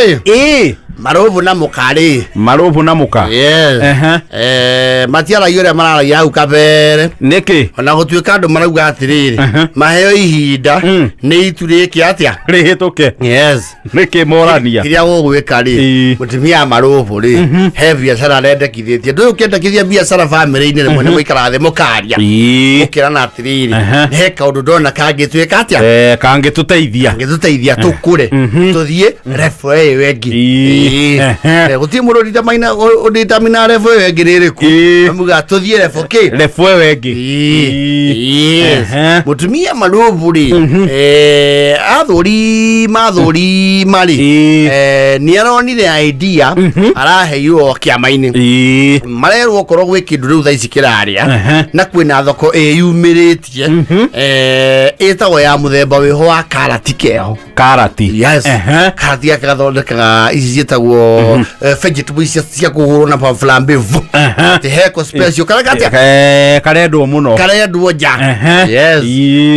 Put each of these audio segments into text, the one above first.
Rĩ Marũbũ na mũkarĩ. Marũbũ na mũka. Yes. Matiaragia ũrĩa mararagia hau kabere. Nĩkĩ? Ona gũtuĩka andũ marauga atĩrĩrĩ, maheo ihinda nĩ itu rĩke atĩa? Rĩhĩtũke. Yes. Nĩkĩ morania? Kĩrĩa gũgwĩka rĩ, mũtumia wa marũbũ rĩ, he biacara arendekithĩtie. Ndũĩ ũkĩendekithia biacara bamĩrĩ-inĩ rĩmwe nĩ mũikaraga thĩ mũkaria, mũkerana atĩrĩrĩ, nĩ he kaũndũ ndona kangĩtuĩka atĩa, Kangĩtũteithia. Kangĩtũteithia tũkũre, tũthiĩ level ĩyo ĩngĩ. Gũtirĩ mũndũ ũdetermine level ĩyo ĩngĩ nĩ ĩrĩkũ. Amuga tũthiĩ level kĩ? Level ĩyo ĩngĩ. Yes. Mũtumia marũbũ rĩ, athũri mathũri marĩ, nĩ aronire idea araheirwo kĩama-inĩ. Marerwo okorwo gwĩ kĩndũ rĩu thaa ici kĩrarĩa na kwĩna thoko ĩyumĩrĩtie, ĩtagwo ya mũthemba wĩho wa karati keho. Karati. Yes. Karati gaka gathondekaga ici ciĩtagwo vegetable ici cia kũhũrwo na flambevo. Atĩ heko special kareka atĩa? Karendwo mũno. Karendwo nja. Yes.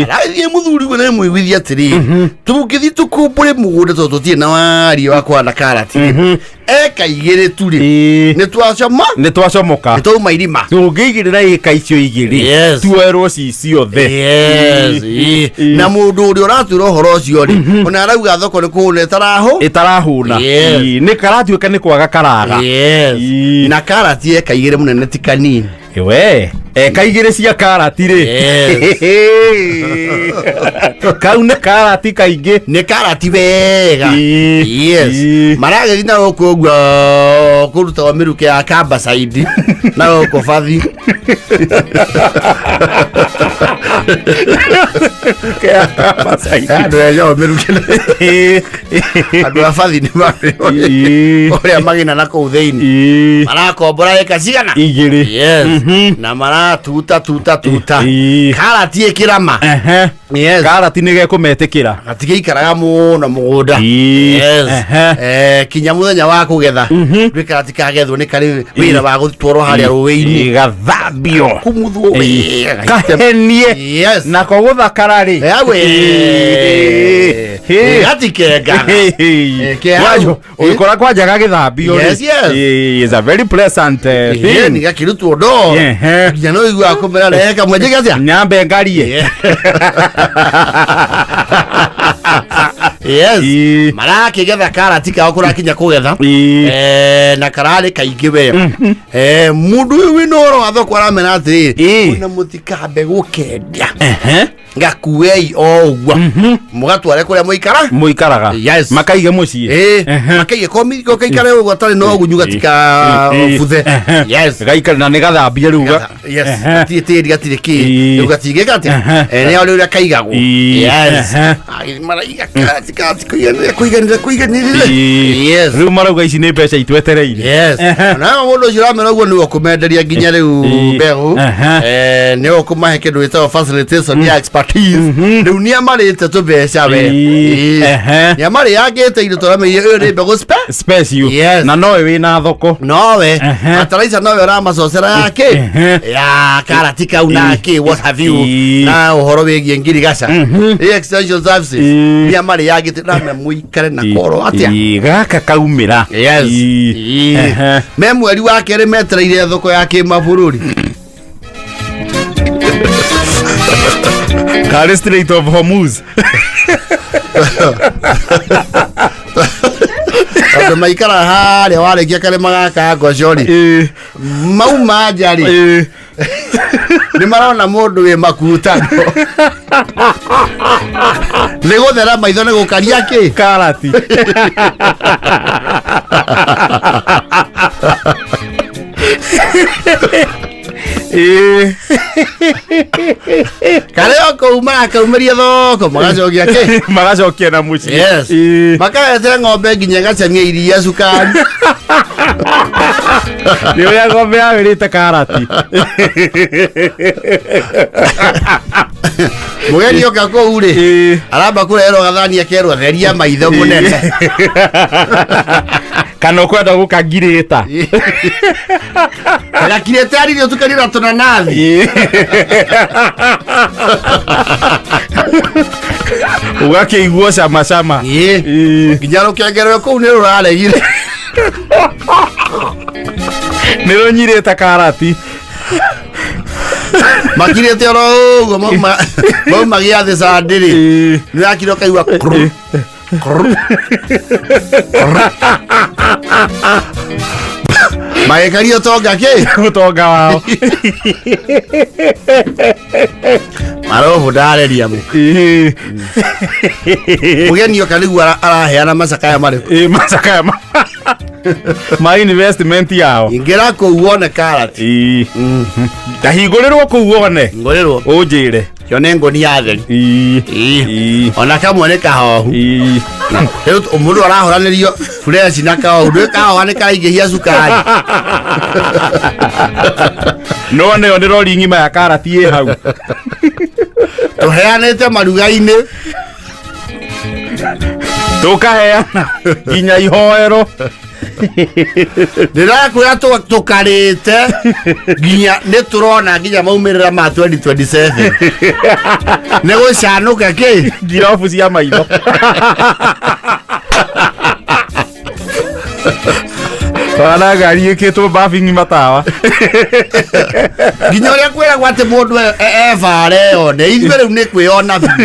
Arathiĩ mũthuri we nĩmũiguithia atĩrĩ, tũngĩthiĩ tũkũmbũre mũgũnda tondũ tũtirĩ na warie wa kũhanda karati eka 2 tu rĩ, nĩ twacoma. Nĩ twacomoka. Nĩ twauma irima. Tũngĩigĩrĩra ĩka icio 2, tuoerwo ci ciothe. Yes. Na mũndũ ũrĩa ũratwĩra ũhoro ũcio rĩ, ona arauga thoko nĩ kũhũna ĩtarahũ. Ĩtarahũna. Yes. Nĩ karatuĩka nĩ kwaga karaga. Yes. Na karati eka 2 mũnene ti kanini. We eka 2 cia karati rĩ, kau nĩ karati kaingĩ. Nĩ karati wega. Yes. Maragĩthiĩ na gũkũ ũguo kũrutagwo mĩrukĩ ya kambacaidi na gũkũ bathi. Andũ enyewe mĩrukĩ, andũ a bathi nĩ marĩ ũrĩa magĩna na kũu thĩinĩ, marakombora ĩka cigana? 2. Yes. Na maratuta tuta tuta karati ĩkĩrama. Yes. Karati nĩ gekũmetĩkĩra. Gatigĩikaraga mũno mũgũnda. Yes. Kinya mũthenya wa kũgetha ndwĩ karati kagethwo nĩ karĩ wĩra wa gũtwarwo harĩa rũĩ-inĩ. Gathambio. Kumuthwo wega. Kahenie. Yes. Nako gũthakara rĩ. Yawe. Gatikengaga. Ke hau. Ũgĩkora kwanja gagĩthambio rĩ, Yes. Is a very pleasant Ĩĩ, thing. nĩ gakĩrutwo ndoo. Nginya no ũiguaga kũmera rehe kamwe njĩke atĩa? Nyambe ngarie. Yes. Marakĩgetha karati kao kũrakinya kũgetha. Na kararĩ kaingĩ we. Mũndũ ũyũ wĩna ũhoro wa thoko aramera atĩrĩrĩ, ona mũtikambe gũkendia, gakuei o ũguo mũgatware kũrĩa mũikara. Mũikaraga. Yes. Makaige mũciĩ. Makaige ko kaikare ũguo atarĩ na ũgunyu gatikabuthe. Yes. Gaikare na nĩ gathambie rĩu. Yes. Gatirĩ tĩri, gatirĩ kĩ. Rĩu gatingĩka atĩa? Nĩ ũrĩa kaigagwo. Yes. Maraiga karati karati kũiganĩra kũiganĩra kũiganĩrĩra. Yes. Rĩu marauga ici nĩ mbeca itwetereire. Yes. Na mũndũ ũcio ũramera ũguo nĩwe ũkũmenderia nginya rĩu mbegũ. Nĩwe ũkũmahe kĩndũ gĩtagwo facilitation ya expertise. Rĩu nĩ amarĩte tũmbeca we. Nĩ amarĩangĩte indo tũramenya ũyũ nĩ mbegũ special. Yes. Na nowe wĩna thoko. Nowe bataraica, nowe ũramacocera yake ya karati kau nake what have you, na ũhoro wĩgiĩ ngirigaca. Ĩ extension services nĩ amarĩangĩte na mũikare na koro atĩa? Gaka kaumĩra. Yes. Me mweri wa kerĩ metereire thoko ya kĩmabũrũri. Karĩ Strait of Hormuz. Tondũ maikara harĩa warĩkia karĩma gaka ngoco rĩ, mauma nja rĩ, nĩ marona mũndũ wĩ makutano nĩ gũthera maitho nĩ gũkaria kĩ? Karati. Karĩa o kũu marakaumĩria thoko magacokia kĩ? Magacokia na mũciĩ. Yes. Makaretere ng'ombe nginya ĩgacamia iria cukari. Nĩ ũrĩa ng'ombe yawĩrĩte karati. Mũgeni oka kũu rĩ, aramba kũrerwo gathani akerwo theria maitho mũnene. Kana ũkwenda gũkangirĩta. Gakirĩte aririo tukanie na tũnanathi. Ũgakĩigua cama cama. Ĩĩ. Nginya rũkenge kũu nĩ rũraregire. Nĩ rũnyirĩte karati. Makirĩte oro ũguo mauma gĩathĩ candĩrĩ. Nĩ wakira ũkaigua krr, krr, krr. Magĩkaria ũtonga kĩ? Ũtonga wao. Marobu ndareria mu. Mũgeni oka nĩguo araheana macakaya marĩkũ? Ĩĩ, macakaya ma investment yao. Ingĩra kũu wone karati. Ĩĩ. Ndahingũrĩrwo kũu wone. Ngũrĩrwo. Ũnjĩre. Yone ngũni ya theri. Ĩĩ. Ĩĩ. Ona kamwe nĩ kahohu. Ĩĩ. Rĩu mũndũ arahũranĩrio fresh na kahohu. Ndũĩ kahoha nĩ karaingĩhia cukari. No nĩyo nĩ rori ng'ima ya karati ĩ hau. Tũheanĩte maruga-inĩ. Tũkaheana nginya ihoero. Ndĩrakwĩra tũkarĩte nginya nĩ tũrona nginya maumĩrĩra ma 2027. Nĩ gũcanũka kĩ? Ngirobu cia maitho. Ona ngari ĩkĩtwo babi matawa. Nginya ũrĩa kwĩragwo atĩ mũndũ ebara eyone. Ithuĩ rĩu nĩ kwĩona biũ.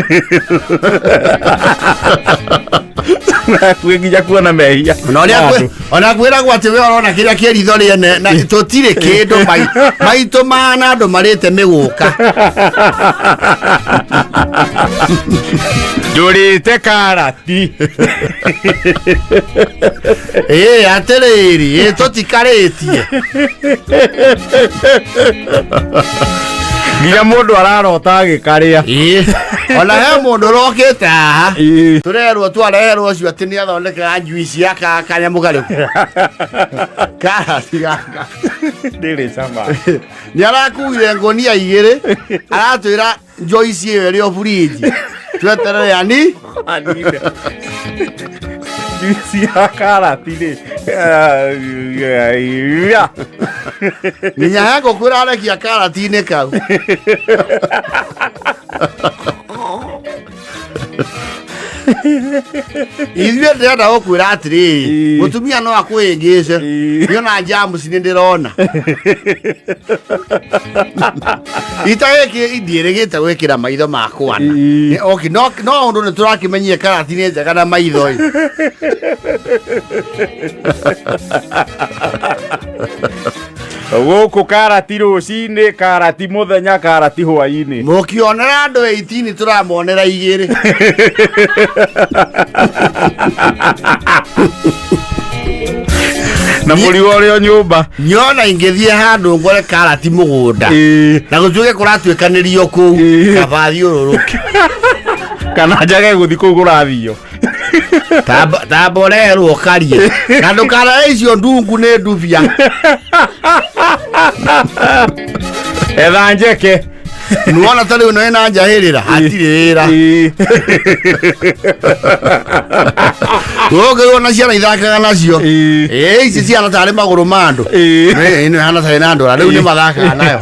Hakuhĩ nginya kuona mehia. Ona ũrĩa ona kwĩragwo atĩ we ũrona kĩrĩa kĩ ritho rĩene na tũtirĩ kĩndũ maitũ mana andũ marĩte mĩgũka. Ndũrĩte karati. Ĩĩ atĩrĩrĩ, ĩĩ tũtikarĩtie. Nginya mũndũ ararota agĩkarĩa. Ĩĩ. Ona he mũndũ ũrokĩte haha. Ĩĩ. Tũrerwo twareherwo ũcio atĩ nĩ athondekaga njuici ya kanyamũ karĩkũ. Karati gaka. Ndĩrĩ cama. Nĩ arakuire ngũnia igĩrĩ aratwĩra njoici ĩyo ĩrĩ o burinji tweterere ani Anine. Juici ya karati rĩ. Nginya he ngũkũ ĩrarekia karati-inĩ kau. Ithuĩ ndĩrenda gũkwĩra atĩrĩrĩ, mũtumia no akwĩngĩce. Niĩ ona jamuci nĩ ndĩrona ita gĩkĩ indiĩrĩgĩte gwĩkĩra maitho makwa na. Okay, no ũndũ nĩ tũrakĩmenyire karati nĩ njega na maitho ĩ. Gũkũ karati rũcinĩ, karati mũthenya, karati hwainĩ. Mũkĩonera andũ 18 tũramonera igĩrĩ. Na mũrigo ũrĩ o nyũmba. Nyona ingĩthiĩ handũ ngore karati mũgũnda. Na gũtuĩke kũratuĩkanĩrio kũu, kaba thiũrũrũke. Kana njage gũthiĩ kũu kũrathio. Tamba ũreherwo ũkarie. Na ndũkarare icio ndungu nĩ ndubia. Etha njeke. Nĩwona ta rĩu ĩno ĩna njahĩrĩra, hatirĩ wĩra. Gũkũ ona ciana ithakaga nacio. Ĩĩ, ici ciana tarĩ magũrũ ma andũ. Ĩĩ, ĩno ĩhana tarĩ na ndwara, rĩu nĩ mathakaga nayo.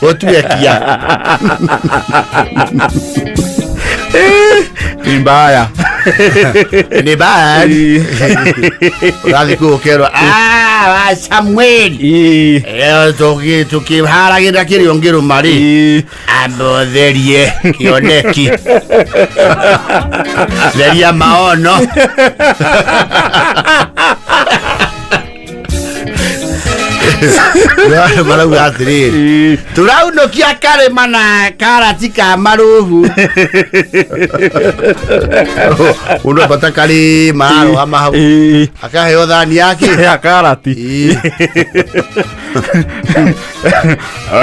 Gũtuekia. Ni mbaya. Ni bad. Ũrathiĩ kũu ũkerwo, "Ah, wa Samueli." Tũkĩharagĩrĩra kĩrĩa ũngĩrũma rĩ. Amba ũtherie kĩoneki. Theria maono. Andũ marauga atĩrĩrĩ, tũraunũkia karĩma na karati ka marũhu. Mũndũ ambata karĩma arũgama hau akaheo thani yake Ya karati.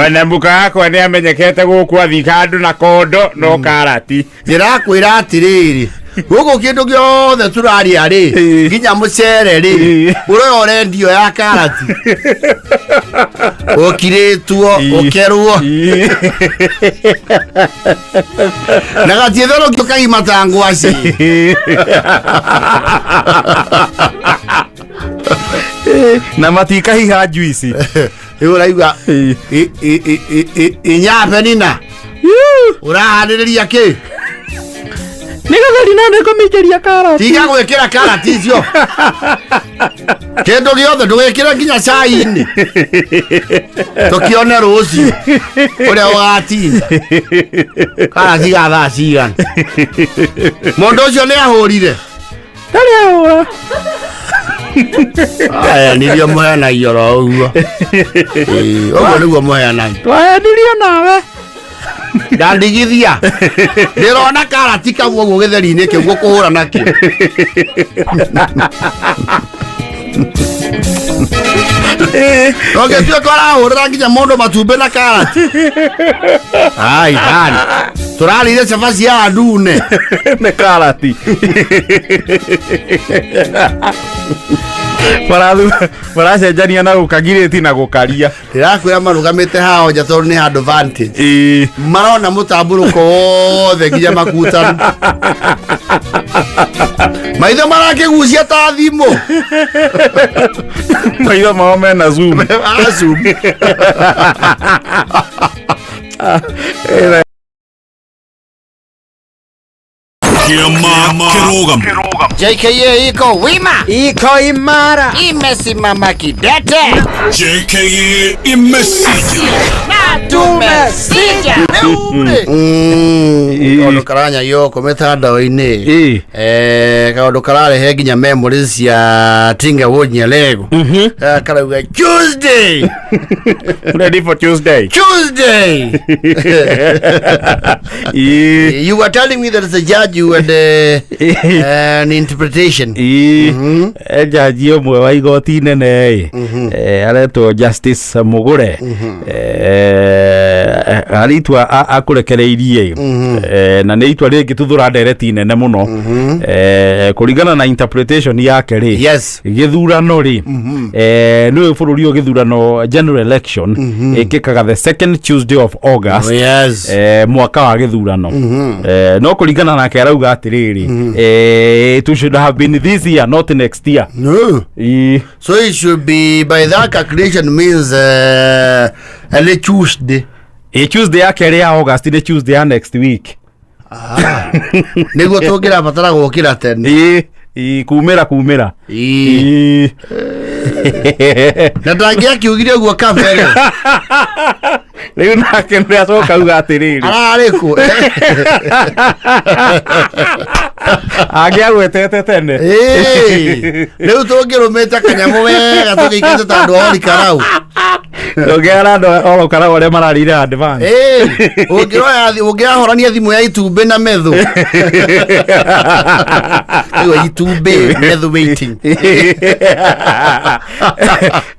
Ona mũka wakwa nĩ amenyekete gũkũ athika andũ na kondo no karati. Ndĩrakwĩra atĩrĩrĩ, gũkũ kĩndũ gĩothe tũrarĩa rĩ, nginya mũcere rĩ, ũrĩa ũrendio ya karati ũkirĩtwo ũkerwo na gatiĩtherũkio kagima ta ngwaci. Na matikahiha njuici. Rĩu ũraigua inyabe nina ũrahanĩrĩria kĩ? Nĩ gĩtheri na nĩ ngũmĩikĩria karati. Tiga gwĩkĩra karati icio. Kĩndũ gĩothe ndũgĩkĩre nginya cai-inĩ. Tũkĩone rũciũ ũrĩa ũgatinda. Karati ga thaa cigana. Mũndũ ũcio nĩ ahũrire. Ndarĩ ahũra. Aya nĩrio mũheanagio oro ũguo. Ĩĩ, ũguo nĩguo mũheanagio. Twaenirio nawe. Ndandigithia. Ndĩrona karati kau ũguo gĩtheri-inĩ kĩu gũkũhũra nakĩo. Ũngĩtuĩka ũrahũrĩra nginya mũndũ matumbĩ na karati. Ai, thani. Tũrarĩire cabaci ya ndune. Nĩ karati. Maracenjania na gũkagirĩti na gũkaria. Ndĩrakwĩra marũgamĩte haha nja tondũ nĩ handũ vantage. Ĩĩ. Marona mũtambũrũko wothe nginya makutano. Maitho marakĩgucia ta thimũ. Maitho mao mena zoom. Ah, zoom. Kĩama kĩrũgamo. JKA iko wima. Iko imara. Imesimama kidete. JKA imesija. Tumesija. Kaũndũ karanyagio gũkũ mĩtandao-inĩ. Ĩĩ. Kaũndũ kararehe nginya memories cia Tinga Wonyelego. Karauga Tuesday. Ready for Tuesday. Tuesday. Ĩĩ. You were telling me that the judge you had an interpretation. Ĩĩ. Jaji ũmwe wa igoti inene ĩ aretwo Justice Mugure harĩ itua akũrekereirie ĩ na nĩ itua rĩngĩtuthũra ndereti nene mũno kũringana na interpretation yake rĩ. Yes. Gĩthurano rĩ, nĩ bũrũri ũyũ gĩthurano general election ĩkĩkaga the second Tuesday of August. Oh, yes. Mwaka wa gĩthurano no kũringana nake arauga atĩrĩrĩ, it should have been this year, not next year. No. Ĩ. So it should be by that calculation means early Tuesday. Ĩ, Tuesday ya kerĩ ya August nĩ Tuesday ya next week. Nĩguo tũngĩrabatara gũkĩra tene. Ĩ, ĩ, kumĩra kumĩra. Ĩ. Ĩ. Na ndangĩakiugire ũguo kabere. Rĩu nake nĩ acoka auga atĩrĩrĩ, Ararĩ kũ? Angĩagwetete tene. Ĩ. Rĩu tũngĩrũmĩte kanyamũ wega tũgĩikĩte ta andũ a Ol Kalou. Ũngĩara andũ Ol Kalou arĩa mararĩire advance. Ĩ, ũngĩroya ũngĩrahorania thimũ ya itumbĩ na methu. Rĩu itumbĩ methu waiting.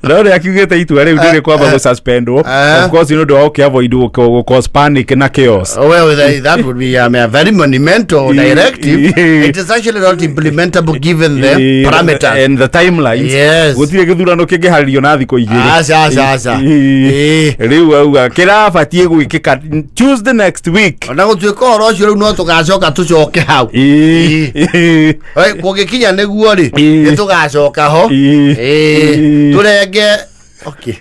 No nĩ akiugĩte itua rĩu rĩrĩ kwamba gũsuspendwo, of course nĩ ũndũ wa gũkĩavoid gũ cause panic na chaos. Well, that would be a very monumental directive. It is actually not implementable given the parameters. And the timelines. Yes. Gũtirĩ gĩthurano kĩngĩharĩrio na thikũ 2. Aca, aca, aca. Ĩ. Rĩu auga kĩrabatiĩ gwĩkĩka Tuesday next week. Ona gũtuĩka ũhoro ũcio rĩu no tũgacoka tũcoke hau. Ĩ. Ĩ, kũngĩkinya nĩguo rĩ, Ĩ. nĩ tũgacoka ho. Ĩ. Ĩ, tũrenge. Okay.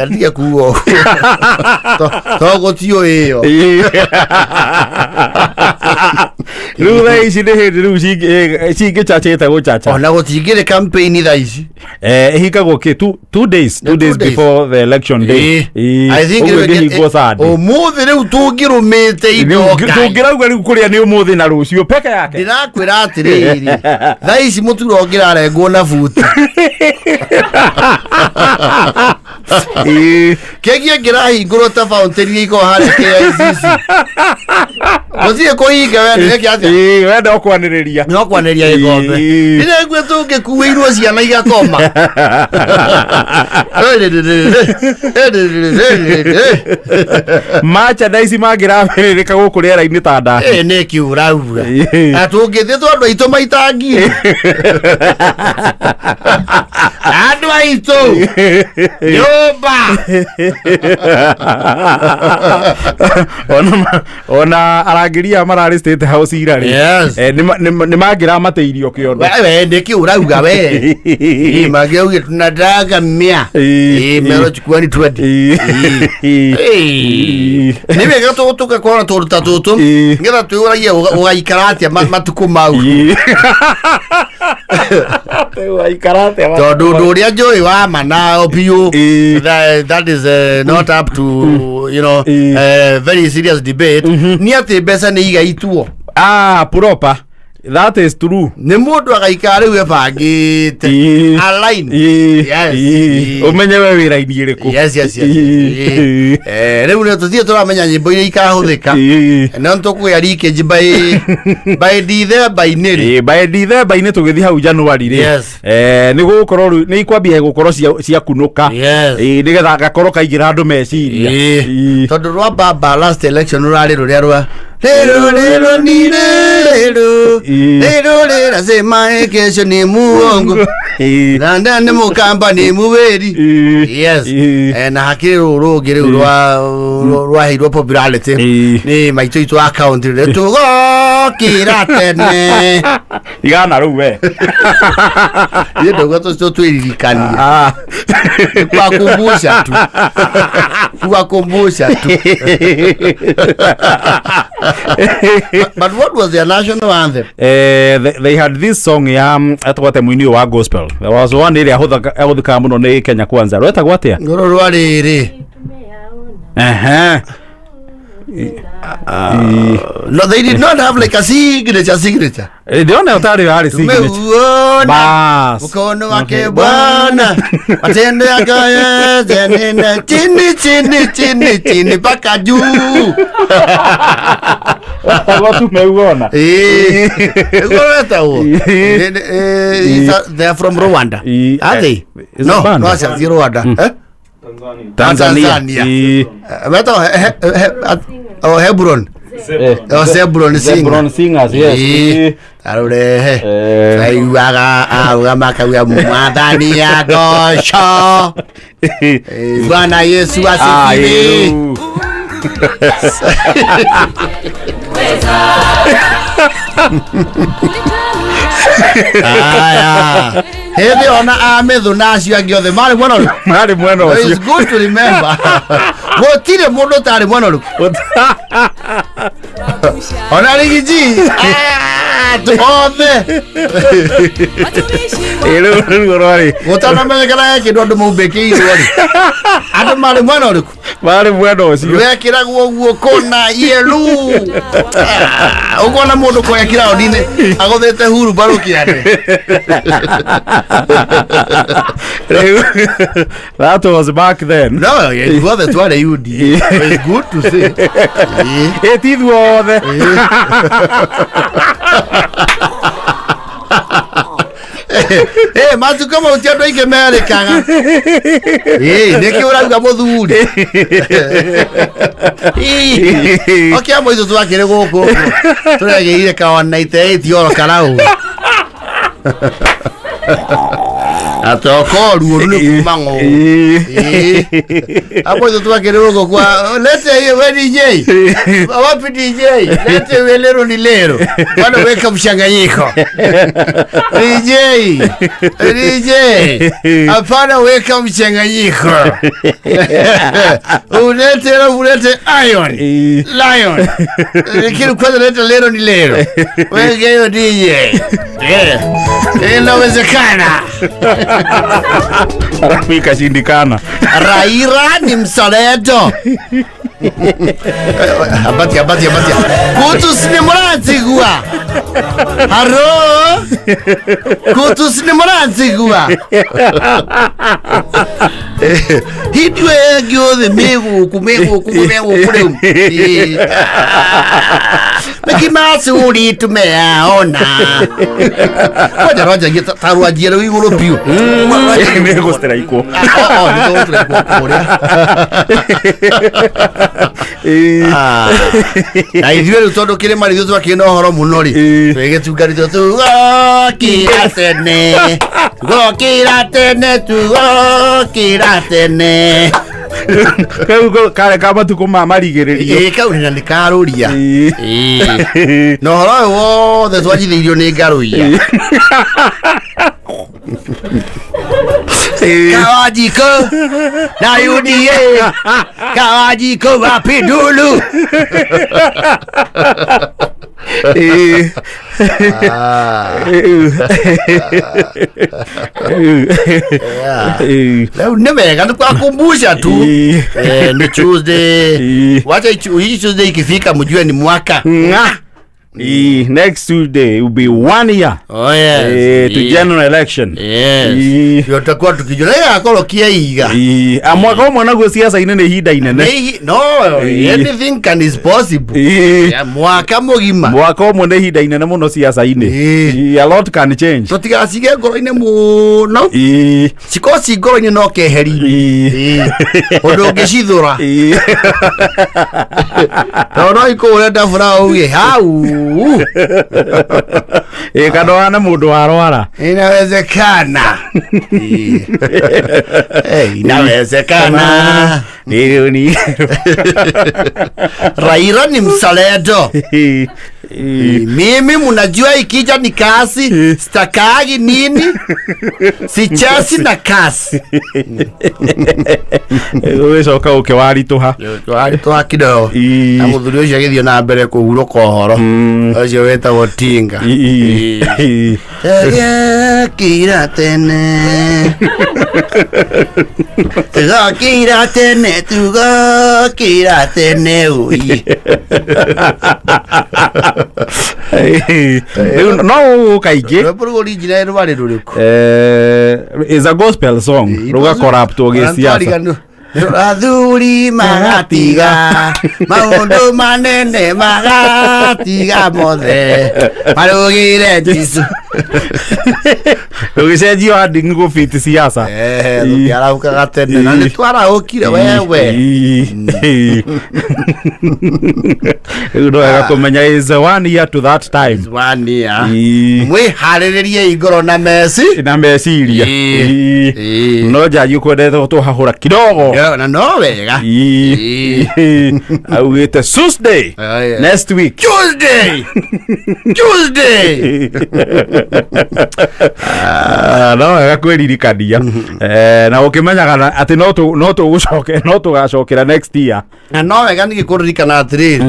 Ndige kuga ũguo. To gũtiũĩ ĩyo. Rĩu thaa ici nĩ hĩndĩ rĩu cingĩcacĩte gũcaca. Ona gũtingĩrĩ campaign thaa ici. Ĩhingagwo kĩ 2 days, 2 Two days days. before the election day. Ĩ. I think ũguo rĩu ĩngĩhingwo Sunday. Ũmũthĩ rĩu tũngĩrũmĩte indo Rĩu Ngai. tũngĩrauga rĩu kũrĩa nĩ ũmũthĩ na rũciũ peke yake. Ndĩrakwĩra atĩrĩrĩ, thaa ici mũtura ũngĩrarengwo na buti. Kĩgiĩ ngĩrahingũrwo ta fountain iria ikoragwo harĩa KICC. Gũtirĩ kũhinga we nĩ atĩa? Ĩ, wenda ũkwanĩrĩria. No kwanĩria gĩkombe. Ĩ. Ndĩraigua tũngĩkuĩirwo ciana igakoma. Merchandise mangĩrabĩrĩrĩka gũkũ rĩera-inĩ ta ndahi. Ĩ nĩ kiuraura. Ĩ. Na tũngĩthiĩ tondũ aitũ maita ngiri. Andũ Maitũ nyũmba. Ona arangĩri aya mararĩ State House ira rĩ, Yes. nĩ mangĩramatĩirio kĩondo. Wewe nĩkĩ ũrauga we? Ĩ, mangĩaugire tunataka mia. Ĩ, Ĩ, mero chukuani 20. Ĩ. Nĩ wega tũgakorwo na tũndũ ta tũtũ Ĩ. nĩgetha twĩũragie ũgaikara atĩa matukũ mau. Ĩ. Waikara atĩa Tondũ ũndũ ũrĩa njũĩ wa ma na biũ, Ĩ. that is not up to Ĩ. very serious debate, nĩ atĩ mbeca nĩ igaitwo. Ah, proper, that is true. Nĩ mũndũ agaikara rĩu ebangĩte Ĩ. align. Ĩ. Yes. Ĩ. Ĩ. Ũmenye we wĩra-inĩ ĩrĩkũ. Yes. Ĩ. Rĩu nĩ tũthiĩ tũramenya nyĩmbo iria ikahũthĩka. Ĩ. No nĩtũkũgĩa leakage by December-inĩ rĩ. Ĩ, by December-inĩ tũgĩthiĩ hau January rĩ, Yes. nĩ gũgũkorwo rĩu nĩ ikwambia gũkorwo ciakunũka. Yes. Ĩ, nĩgetha gakorwo kaingĩra andũ meciria. Ĩ. Ĩ. Tondũ rwa baba last election rũrarĩ rũrĩa rwa rĩrũ rĩrũ ni rĩrũ Ĩ. rĩrũ rĩrasema kesho ni muongo. Ĩ. Nanda nĩ mũkamba nĩ mũwĩri. Ĩ. Yes. Ĩ. Na hakĩrĩ rũrũ rũngĩ rĩu rwaheirwo popularity Ĩ. nĩ maitũ itũ wa county rĩ tũgokĩra tene. Igana rĩu we. Niĩ ndauga tũcio twĩririkanie. Ah. Kuwakumbusha tu, kuwakumbusha tu. But what was their national anthem? They had this song ya etagwo atĩa mũini ũyũ wa gospel? There was one ĩrĩa ahũthĩkaga mũno nĩ Kenya Kwanza, rwetagwo atĩa? Rũrũ rwa rĩrĩ. Ehe. No, they did not have like a signature. Ndĩrona ũtarĩ yarĩ signature. Tumeuona Bas. mkono wake Bwana, matendo yake yote nena chini chini chini chini mpaka juu. Wetagwo tumeuona. Eh, nĩguo wetagwo. Eh. They are from Rwanda. Eh, Are they? Is No, it band? no, acia ti Rwanda. Eh? Tanzania. Tanzania. Eh, Wetagwo oh, Hebron. Oh, Zebron Singer. Zebron Singers, yes. Eh, arurehe. Aiguaga auga makauga mwathani agoco. Bwana Yesu Ah, asifiwe. eh, Aya. Hĩndĩ ona amĩthũ na acio angĩ othe marĩ mwena ũrĩkũ? Marĩ mwena It's ũcio. good to remember. Gũtirĩ mũndũ ũtarĩ mwena ũrĩkũ. Ona rigiji. Ah, othe. Eh, rĩu rwarĩ Gũtanamenyekana he kĩndũ andũ maumbĩkĩirwo rĩ. Andũ marĩ mwena ũrĩkũ? Marĩ mwena ũcio. Wekĩragwo guoko na yelu. Ah, ũkona mũndũ kũrĩa kĩraũndi-inĩ agũthĩte hurumbarũ kĩande. Rĩu that was back then. No, ithuothe twarĩ UDA. It's good to say. Ĩ, ti ithuothe. Matukũ mau ti andũ aingĩ merĩkaga. Nĩkĩ ũrauga mũthuri? Okia mũitũ twakĩrĩ gũkũ ũguo. Tũregĩire ka 198 oro karau. Atoka ruo nĩ kuma ng'ũ. Hapo itũ twakĩrĩ gũkũ kwa lete hiyo we DJ. Wapi DJ? Lete we lero ni lero. Bwana weka mchanganyiko. DJ. DJ. Hapana weka mchanganyiko. Ulete ulete iron. Lion. Lakini kwanza leta lero ni lero. Weka hiyo DJ. Yeah. Inawezekana. Alafu ikashindikana. Raila ni mzalendo. Abatia, abatia, abatia. Kutus ni muranzigua. Haro. Kutus ni muranzigua. Hindwe yothe mĩgũkũ mĩgũkũ mĩgũkũ rĩu. Mengi mazuri tumeyaona. Kwanja rwanjagia ta rwanjia rĩu igũrũ biũ. Nĩ gũcitiraikwo. Ah, oh, nĩ tũgũtiraikwo kũrĩa. Ah. Na ithuĩ rĩu tondũ kĩrĩma rĩu twakĩrĩ na ũhoro mũno rĩ, twĩgĩtunganĩtwo tugokĩra tene, tugokĩra tene, tugokĩra tene. Kau karĩ ka matukũ ma marigĩrĩrio. Ĩĩ, kau na nĩ karũria. Ĩĩ. Na ũhoro ũyũ wothe twanjithĩirio nĩ ngarũia. Kawajiko na UDA, Kawajiko wapi Dulu. Ah. Yeah. Leo nĩ wega nĩ kwakumbusha tu. Ni Tuesday. Wacha hii Tuesday ikifika mjue ni mwaka. Nga. Next Tuesday will be one year. Oh yes. To general election. Yes. Ndio tutakuwa tukijua leo akorwo kieiga. A mwaka ũmwe naguo ciaca-inĩ nĩ ihinda inene. No, anything can is possible. Yeah, mwaka mũgima. Mwaka ũmwe nĩ ihinda inene mũno ciaca-inĩ. A lot can change. Tũtigacige ngoro-inĩ mũno. Cikorwo ci ngoro-inĩ no keheri. Ũndũ ũngĩcithũra. Tondũ no ikũhũre ndabũra uge hau. Kana wana mũndũ warwara. Inawezekana. Inawezekana. Nĩ ni. Raila ni mzalendo. Mimi mnajua ikija ni kasi, stakagi nini? Sichasi na kasi. Ũgĩcoka ũkĩwaritũha. Twa kidogo. Na mũthuri ũcio agĩthiĩ na mbere kũhurũka ũhoro. Ũcio wĩtagwo Tinga. Tũgokĩra tene. Tũgokĩra tene, tũgokĩra tene ũi. Rĩu no ũgũka ingĩ. Rwĩmbo rũu original rwarĩ rũrĩkũ? Is a gospel song rũgakoraptwo gĩciaca. Athuri magatiga maũndũ manene magatiga mothe marũgĩre Jesũ. Rũgĩcenjio wording gũbiti siasa. Tũkĩarahũkaga tene na nĩ twarahũkire wewe. Rĩu no wega kũmenya is one year to that time. One year. Mwĩharĩrĩrie ngoro na meci na meciria. No njaji ũkwendete gũtũhahũra kidogo. Na no wega. Augĩte Tuesday. Oh, yeah. Next week. Tuesday. Tuesday. Ah, no wega kwĩririkania na ũkĩmenyaga atĩ no tũgũcoke no tũgacokera next year. Na no wega ningĩ kũririkana atĩrĩrĩ,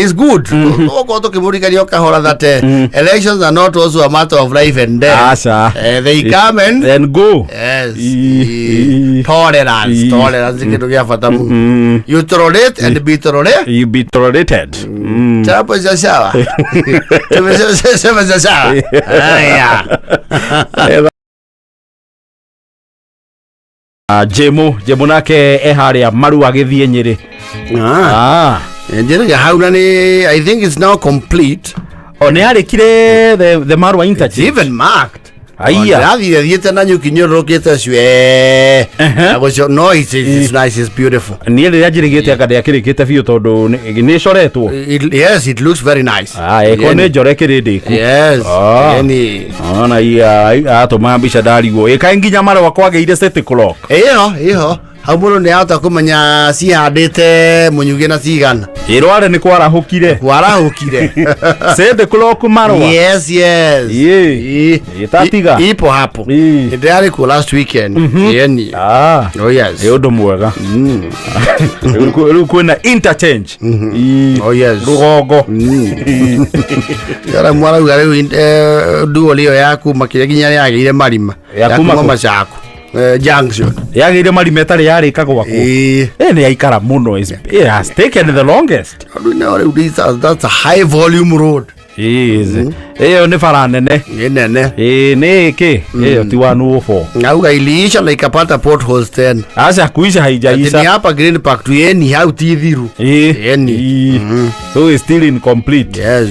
is good tũgũkorwo tũkĩmũririkania o kahora that elections are not also a matter of life and death. Aca. They come and then go. Yes. Tolerance, tolerance nĩ kĩndũ gĩa bata mũno. You tolerate and be tolerated. You be tolerated. Chapo cha sawa. Tumesema cha sawa. Haya. Ah, Jemo nake e harĩa Maru agĩthiĩ Nyĩrĩ. Ah. Njĩra hau na nĩ I think it's now complete. O nĩ arĩkire the Marua It's interchange. even marked. Aya. Ndĩrathiire thiĩte na nyuki nyũrũrũkĩte cwe. Na gũcio no it's nice, it's beautiful. Niĩ rĩrĩa njĩrĩgĩte anga ndĩakĩrĩkĩte biũ tondũ nĩ ĩcoretwo. Yes, it looks very nice. Ah, ĩko nĩ njore kĩrĩ ndĩku. Yes. Ah. Yani Ona iya atũma mbica ndarigwo. Ĩkaĩ nginya marũa kwagĩire city clock. ĩyo ĩho hau mũndũ nĩ ahota kũmenya cihandĩte mũnyugĩ na cigana. Ĩrware nĩ kwarahũkire. Kwarahũkire. City clock marũa. Yes, yes. Ĩ. Ĩtatiga. Ipo hapo. Ĩ. Ndĩrarĩ kuo last weekend. Yani. Ah. Oh yes. Nĩ ũndũ mwega. Rĩu kwĩna interchange. Ĩ. Oh yes. Rũgongo. Yara mwarauga rĩu duo ĩyo ya kuma kĩrĩa nginya yagĩire marima. Ya kuma kũ? Machako. Junction. Yagĩire marima ĩtarĩ yarĩka gwakwo. Ĩ. Ĩ nĩ yaikara mũno. It has taken the longest. Tondũ no rĩu that's a high volume road. Yes. Ĩyo nĩ bara nene. Nĩ nene. Ĩĩ, nĩ kĩ ĩyo ti 104. Nauga iliisha na ikapata potholes tena. Aca kuisha Ati ni haijaisha. hapa Green Park tu yeni hau ti thiru. Ĩĩ. Yeni. Ĩĩ. So it's still incomplete. Yes.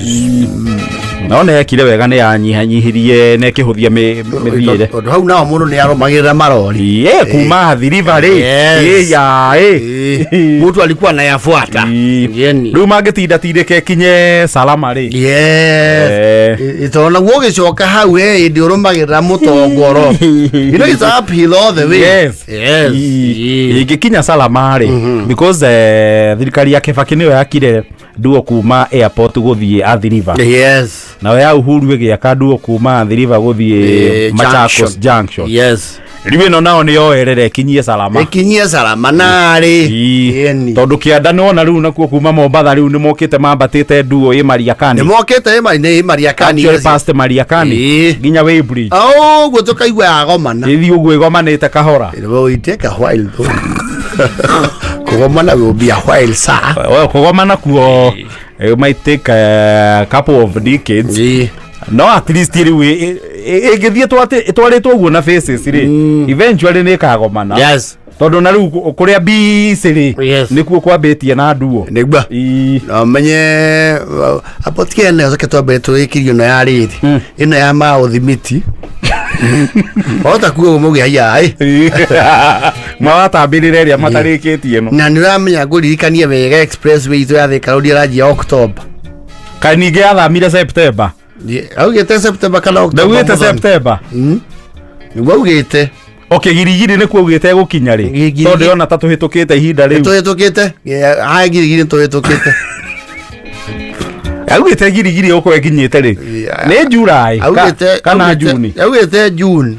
No nĩ yekire wega, nĩ yanyihanyihirie na ĩkĩhũthia mĩthiĩre. Tondũ hau nao mũndũ nĩ arũmagĩrĩra marori. Ĩĩ, kuma Athi River rĩ. Yes. Ĩĩ, ya ĩ. Ĩĩ. Mũtu alikuwa anayafuata. Ĩĩ. Yeni. Rĩu mangĩtindatindĩka ĩkinye Salama rĩ. Yes. Tondũ naguo ũgĩcoka hau he hĩndĩ ũrũmagĩrĩra mũtongoro. You know it's uphill all the way. Yes. Yes. Ĩĩ. Ĩngĩkinya Salama rĩ, because thirikari ya Kibaki nĩyo yakire nduo kuma airport gũthiĩ Athi River. Yes. Nayo ya Uhuru ĩgĩaka nduo kuma Athi River gũthiĩ Machakos Junction. Yes. Rĩu ĩno nao nĩ yoerere ĩkinyie Salama. Ĩkinyie Salama narĩ. Ĩĩ. Yeni. Tondũ kĩanda nĩwona rĩu nakuo kuma Mombatha rĩu nĩmokĩte mambatĩte nduo ĩ Mariakani. Nĩ mokĩte ĩ Mariakani. Actually past Mariakani Ĩĩ. nginya Weybridge. Ũguo tũkaigua yagomana. Ĩthiĩ ũguo ĩgomanĩte kahora. It will take a while though. Kũgomana will be a while, sir. Well, kũgomana kuo it might take a couple of decades. Ĩĩ. No at least rĩu ĩngĩthiĩ ĩtwarĩtwo ũguo na faces rĩ, eventually nĩ ĩkagomana. Yes. Tondũ na rĩu kũrĩa bici rĩ, Yes. nĩkuo kwambĩtie na nduo. Nĩguo. Ĩĩ. No menye apo tiene coke twambe tũrĩkĩrio ĩno ya rĩrĩ ĩno ya maũthimiti wahota kuga ũguo mũgĩ haiya ĩ. Mawatambĩrĩra ĩrĩa matarĩkĩtie ĩno. Na nĩ ũramenya ngũririkanie wega expressway itũ ya Thika Road ĩranjia October. Kaĩ ningĩ yathamire September? Augĩte September kana October? Ndaugĩte Mũthoni. September. Nĩguo augĩte. Okay, Girigiri nĩkuo augĩte gũkinya rĩ? Girigiri. Tondũ ndĩrona ta tũhĩtũkĩte ihinda rĩu. Tũhĩtũkĩte haya, Girigiri tũhĩtũkĩte. Augĩte Girigiri ũkorwo ĩkinyĩte rĩ? Yeah. Nĩ July Augĩte kana Juni? Augĩte June.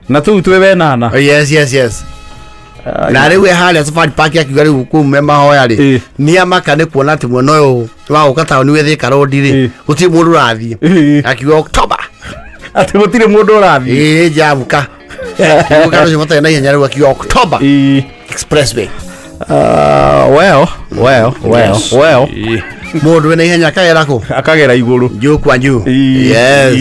Na tũu twĩ wenana. Oh, yes, na rĩu e harĩa Safari Park akiuga rĩu kũu me mahoya rĩ, nĩ amaka nĩ kuona atĩ mwena ũyũ wa gũka taũni wĩ Thika Road rĩ, gũtirĩ mũndũ ũrathiĩ. Akiuga October. Atĩ gũtirĩ mũndũ ũrathiĩ. Ĩĩ, njamuka Njamuka ũcio matarĩ na ihenya rĩu akiuga October expressway. Well, Yes. well. Mũndũ wĩna ihenya akagera kũ? Akagera igũrũ. Juu kwa juu. Yes.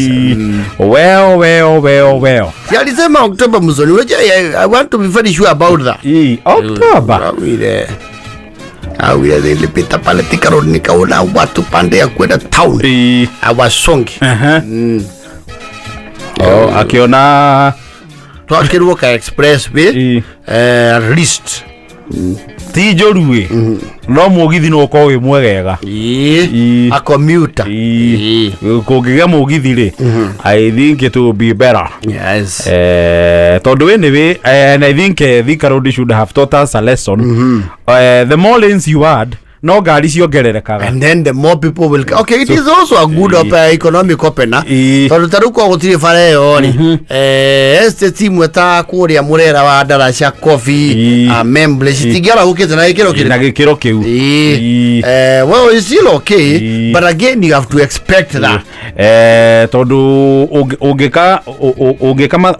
Well. Si alisema October, mzoni? Unajua, I want to be very sure about that. October. Augire nilipita pale Thika Road nikaona watu pande ya kwenda town hawasongi. Oh, akiona Twakĩrwo ka expressway at least. Ti njũru ĩ, no mũgithi no ũkorwo wĩ mwegega. Ĩĩ. A commuter. Ĩĩ. Kũngĩgĩa mũgithi rĩ, I think it will be better. Yes. Tondũ anyway, and I think Thika Road should have taught us a lesson. The more lanes you add, no ngari ciongererekaga. And then the more people will, okay, it is also a good economic opener. Tondũ ta rĩu korwo gũtirĩ bara ĩyo rĩ, estate imwe ta kũrĩa Mũrera wa Ndaraca Coffee, Memble citingĩarahũkĩte na gĩkĩro kĩrĩkũ? Na gĩkĩro kĩu. Ĩĩ. Well, it's still okay, but again you have to expect that. Tondũ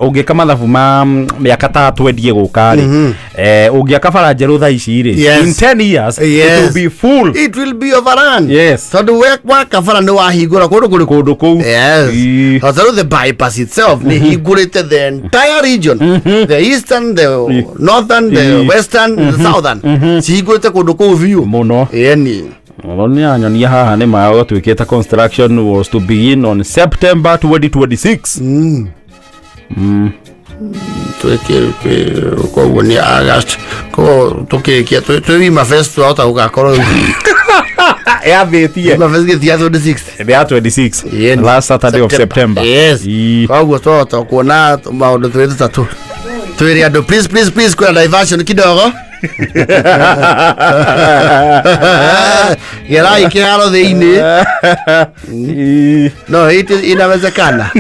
ũngĩka mathabu ma mĩaka ta 20 gũka rĩ, ũngĩaka bara njerũ thaa ici rĩ, in 10 years it will be full. It will be overrun. Yes. Tondũ we waka bara nĩ wahingũra kũndũ kũrĩkũ? Kũndũ kũu. Yes. Tondũ rĩu the bypass itself nĩ hingũrĩte the entire region, the eastern, the northern, the western, the southern, cihingũrĩte kũndũ kũu biũ. Mũno. Ĩni. Nĩ anyonia haha nĩ ma gũtuĩkĩte construction was to begin on September 2026. Koguo nĩ August, koguo tũkĩrĩkia twĩ Wima Fest twahota gũgakorwo Yathĩtie. Wima Fest gĩthia 26. The 26. Ĩni. Last Saturday of September. Yes. Koguo twahota kuona maũndũ twĩ tũtatũ twĩre andũ, please, please, please, kwĩna diversion kidogo, gerai kĩharo thĩinĩ. No it is, inawezekana.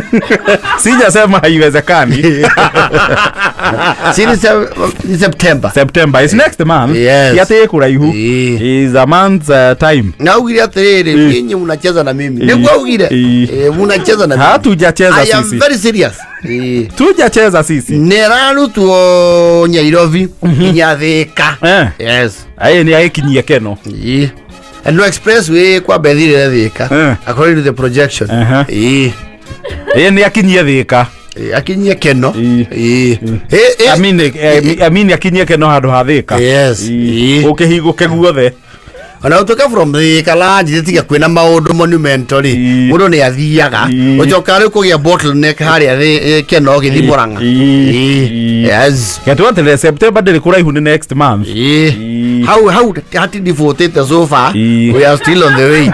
Sijasema haiwezekani. Si ni September? September is next month. Yes. Ti atĩ ĩ kũraihu. Is a month time. Naugire atĩrĩrĩ, nyinyi mnacheza na mimi. Nĩguo augire. Mnacheza na mimi. Hatujacheza I am sisi. very serious. Tujacheza sisi. Nĩrarutwo Nyairobi nginya Thika. Eh. Yes. Aĩ nĩ agĩkinyie keno. Ĩĩ. No expressway kwamba ĩthirĩre Thika according to the projection. Ĩ nĩ akinyie Thika. Akinyie Keno. Ĩ. Amini amini akinyie Keno handũ ha Thika. Yes. Ũkĩhingũke guothe. Ona ũtuĩke from Thika lanji tiga kwĩna maũndũ monumental rĩ, mũndũ nĩ athiaga ũcokaga rĩu kũgĩa bottleneck harĩa Keno ũgĩthiĩ Mũrang'a. Yes. Getweterere September ndĩrĩ kũraihu, nĩ next month. Hau hau hatidifotete so far. We are still on the wait.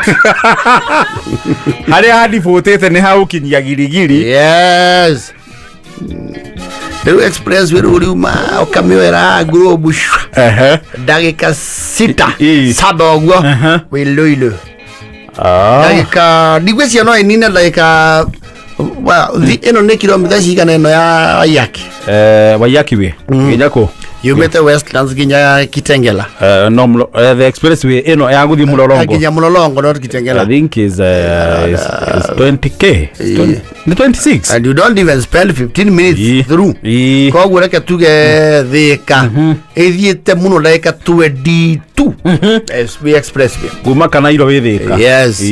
Harĩa handibũtĩte nĩ haũkinyia girigiri. Yes, rĩu express rĩu riuma ũkamĩoera ngurubu ndagĩka 6 7 ũguo wĩ Ruiru. Ndagĩka ndigwĩcia no ĩnine ndagĩka well, ĩno nĩ kilomita cigana ĩno ya Waiyaki? Waiyaki Way nginya kũ? Yumĩte Westlands nginya Kitengela. No the expressway ĩno ya gũthiĩ Mũlolongo. Nginya Mlolongo, not I Kitengela. think is 20K. It's 20, nĩ 26. And you don't even spend 15 minutes through. Koguo reke tuge Thika ĩthiĩte mũno ndagĩka 22 SB expressway. Kuma Kanairo wĩ Thika. Yes.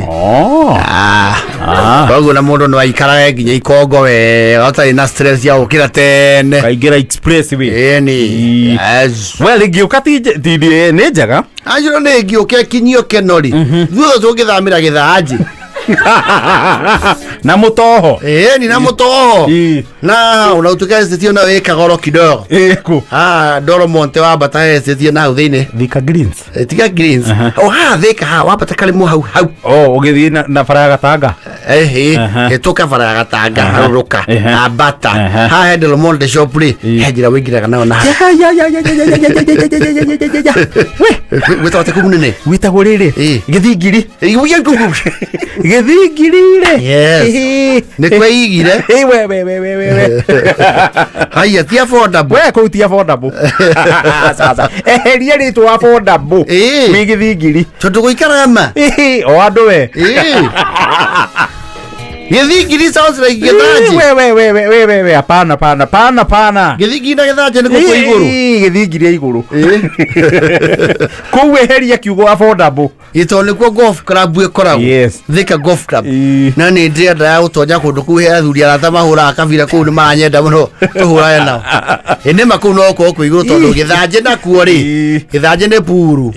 Oh. Ah. Ah. Koguo na mũndũ no aikarage nginya ikongo wega ũtarĩ na stress ya gũkĩra tene. Kaingĩra expressway. Ĩni. Yes. Well, ĩngĩũka ti nĩ njega. Anjĩro nĩ ĩngĩũka ĩkinyio Keno rĩ, thutha tũngĩthamĩra Gĩthanji. Na mũtoho. Ĩni, na mũtoho. Na ona ũtuĩka estate nayo ĩ kagoro kidogo. Ĩkũ? Ah, Doro Monte wambata estate na hau thĩinĩ. Thika Greens. Tiga Greens, o haha Thika haha wambata karĩmũ hau hau. Oh, ũgĩthiĩ na bara ya Gatanga. Ehe, hĩtũka bara ya Gatanga, harũrũka, ambata haha he Del Monte shop rĩ, he njĩra wĩingĩraga nayo na haha. Ya ya ya ya ya ya ya ya ya ya ya ya ya ya. We, Gwĩtagwo atĩa kũu nene? Gwĩtagwo rĩrĩ. Gĩthingiri. Gĩthingiri rĩ. Yes. Nĩ kweigire. Ĩ, we we we we we we. Haya, ti affordable. We, kũu ti affordable. Sasa eheria rĩtwa affordable. Wĩ Gĩthingiri. Tondũ gũikaraga ma. O andũ we. Gĩthingiri sounds like Gĩthanji. We we we we we we we, hapana, pana pana pana. Gĩthingiri na Gĩthanji nĩ gũkũ igũrũ. Gĩthingiri igũrũ kũu, eheria kiugo affordable. Gĩtondũ nĩkuo golf club ĩkoragwo. Thika Golf Club. Na nĩ ndĩrenda ya gũtonya kũndũ kũu, he athuri arata mahũraga kabira kũu, nĩ maranyenda mũno tũhũrane nao. Ĩ nĩma kũu no gũkorwo kwĩ igũrũ tondũ Gĩthanjĩ nakuo rĩ, Gĩthanjĩ nĩ puru.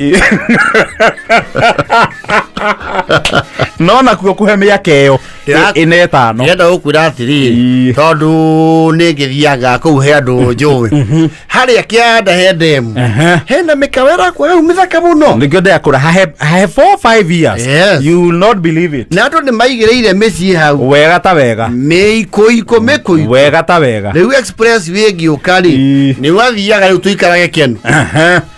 No nakuo kũhe mĩaka ĩyo ĩna ĩtano. Ndĩrenda gũkwĩra atĩrĩrĩ, tondũ nĩ ngĩthiaga kũu, he andũ njũĩ harĩa kĩanda he ndemu, hena mĩkawa ĩrakwo hau mĩthaka mũno. Nĩkĩo ndĩrakũra hahe hahe 4 5 years. You will not believe it. Na andũ nĩ maigĩrĩire mĩciĩ hau. Wega ta wega. Mĩikũikũ mĩkũikũ. Wega ta wega. Rĩu express ĩngĩũka rĩ, nĩ wathiaga rĩu tũikarage Keno.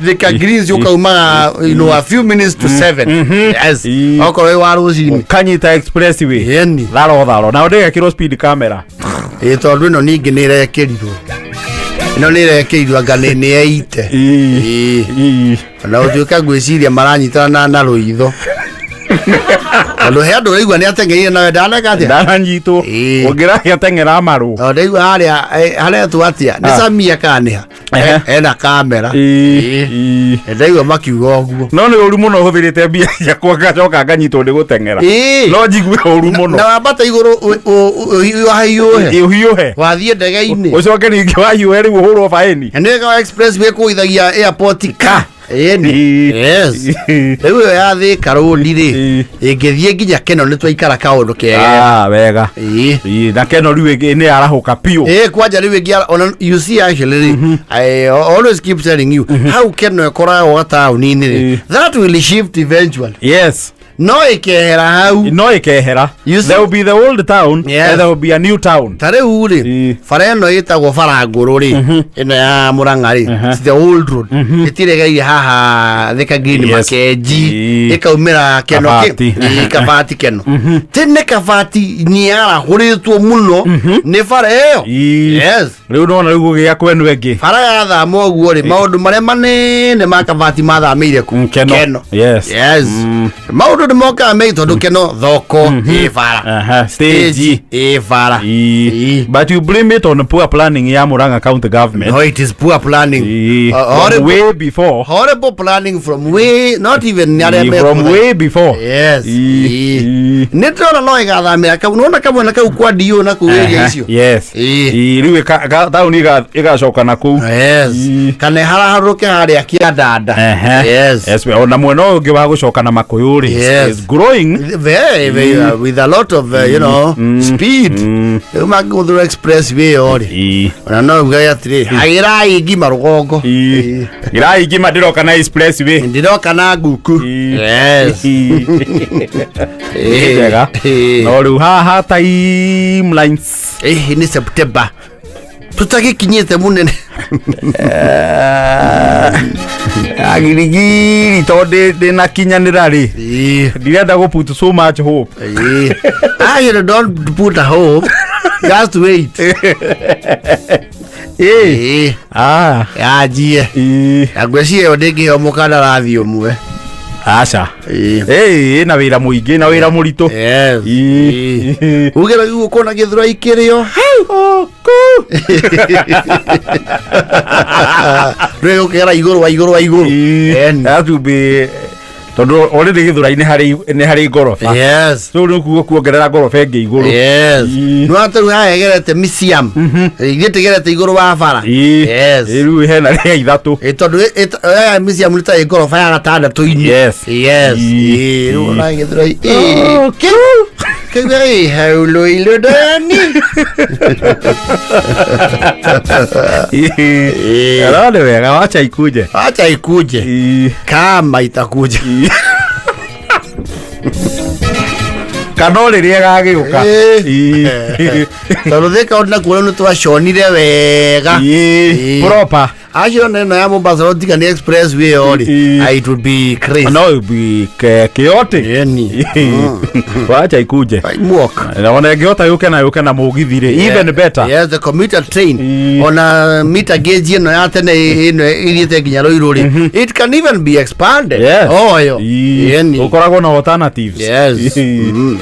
Thika Greens ũkaumaga a few minutes to 7, yes, okorwo wĩ wa rũcinĩ. Kanyita expressway. Yeni. Tharo tharo na ndĩgekĩrwo speed camera. Ĩ, tondũ ĩno ningĩ nĩ ĩrekĩrirwo, ĩno nĩ ĩrekĩrirwo anga nĩ eite. Ona gũtuĩka ngwĩciria maranyitana na rũitho, tondũ he andũ ũraigua nĩ ateng'erire nawe ndaneka atĩa. Ndananyitwo ũngĩragĩa teng'era marũ. Tondũ ndaigua harĩa haretwo atĩa, nĩ Samia kana nĩha ena kamera. Ndaigua makiuga ũguo. No nĩ ũru mũno hũthĩrĩte mbia ciakwa ngacoka nganyitwo nĩ gũteng'era. No njigue ũru mũno. Na wambata igũrũ wahiũhe. Ũhiũhe. Wathiĩ ndege-inĩ. Ũcoke ningĩ wahiũhe rĩu ũhũrwo baĩni. Nĩ expressway kũithagia airport ka ĩni. Yes, rĩu ĩyo ya Thika Road rĩ, ĩngĩthiĩ nginya Keno nĩ twaikara kaũndũ kega. Ah, wega. Na Keno rĩu nĩ yarahũka piũ. Kwanja rĩu ĩngĩ ona you see actually rĩ, I always keep telling you how Keno ĩkoragwo gataũni-inĩ rĩ, that will shift eventually. No ĩkehera hau. No ĩkehera. You see? There will be the old town and there will be a new town. Ta rĩu rĩ, bara ĩno ĩtagwo bara ngũrũ rĩ, ĩno ya Mũrang'a rĩ, it's the old road, ĩtiregeire haha Thika Green. Makenji ĩkaumĩra Keno. Kabati. Kabati Keno tene, Kabati nĩ yarahũrĩtwo mũno nĩ bara ĩyo. Yes. Rĩu nona rĩu gũgĩa kwenu ĩngĩ. Bara yathama ũguo rĩ, maũndũ marĩa manene ma Kabati mathamĩire ku Keno. Keno. Yes. Yes, maũndũ Andũ nĩ mokaga mei tondũ keno thoko ĩ bara. Aha, stage. Ĩ bara. Ii. But you blame it on poor planning ya Murang'a County government. No, it is poor planning. Ii. From Horrible, way before. horrible planning from way, not even arĩa Ii, from mekũtha- way before. Yes. Ii. Ii. Ii. Nĩ ndĩrona no ĩgathamĩra kau nona kamwena kau kwa DO na kuu area Aha, icio. Yes. Ii. Ii, rĩu taũni ĩgacoka na kũu. Yes. Ii. Kana ĩharaharũke harĩa kĩandanda. Ehe. Yes. Yes, ona mwena ũyũ ũngĩ wa gũcoka na makũyũ rĩ Yes. is growing. Very, very, with a lot of speed. Rĩu mangĩgũthũra expressway ĩyo rĩ, Ii. ona no ugage atĩrĩ, hagĩrai ngima rũgongo. Ii. Irai ngima ndĩroka na expressway. Ndĩroka na nguku. Ii. Yes. Ii. Ĩ. Njega. Ĩ. No rĩu haha timelines. Ĩ, nĩ September tũtagĩkinyĩte mũnene. Agirigiri tondũ ndĩnakinyanĩra rĩ, Ĩ. ndirenda gũ put so much hope. Ĩ. Actually, don't put a hope, just wait. Ĩ. Ĩ. Ah. Yanjie. Ĩ. Na ngwĩciria ĩyo ndĩngĩheo mũkandarathi ũmwe. Aca. Ĩ. Ĩ, ĩna wĩra mũingĩ na wĩra mũritũ. Yes. Ĩ. Ĩ. Uge rĩu ũkona gĩthũrai kĩrĩo Hau. rĩu gũkĩgera igũrũ wa igũrũ wa igũrũ. Eni. That will be tondũ already gĩthũrai nĩ harĩ ngoroba. Yes. So rĩu kuo kuongerera ngoroba ĩngĩ igũrũ. Yes. Ĩ. Nĩ wata rĩu haha ĩgerete museum. Ithuĩ tũgerete igũrũ wa bara. Ĩ. Yes. Ĩ, rĩu hena rĩa ithatũ. Ĩ, tondũ aya museum nĩ ta ĩ ngoroba ya gatandatũ-inĩ. Yes. Yes. Ĩ. Ĩ, rĩu ona gĩthũrai. Ĩ. Kĩu ĩ hau rũirũ ndani. Ĩ. No nĩ wega wacha ikuje. Acha ikuje. Ĩ. Kama itakuja. Ĩ. Kana o rĩrĩa ĩgagĩũka. Ĩ. Ĩ. Tondũ Thika Road nakuo rĩu nĩ twaconire wega. Ĩ. Ĩ. Proper. Acio na ĩno ya Mombasa Road tiga nĩ expressway ĩyo rĩ, Ĩ. ah, it would be crazy. No it be chaotic. Ĩni. Wacha ikuje. Muok. Na ona ĩngĩhota yũke na yũke na mũgithi rĩ, even better. Yes, the commuter train. Ĩ. Ona meter gauge ĩno ya tene ĩno ĩthiĩte nginya Ruiru rĩ, it can even be expanded. Yes. Oyo. Ĩ. Ĩni. Gũkoragwo na alternatives. Yes. Ĩ.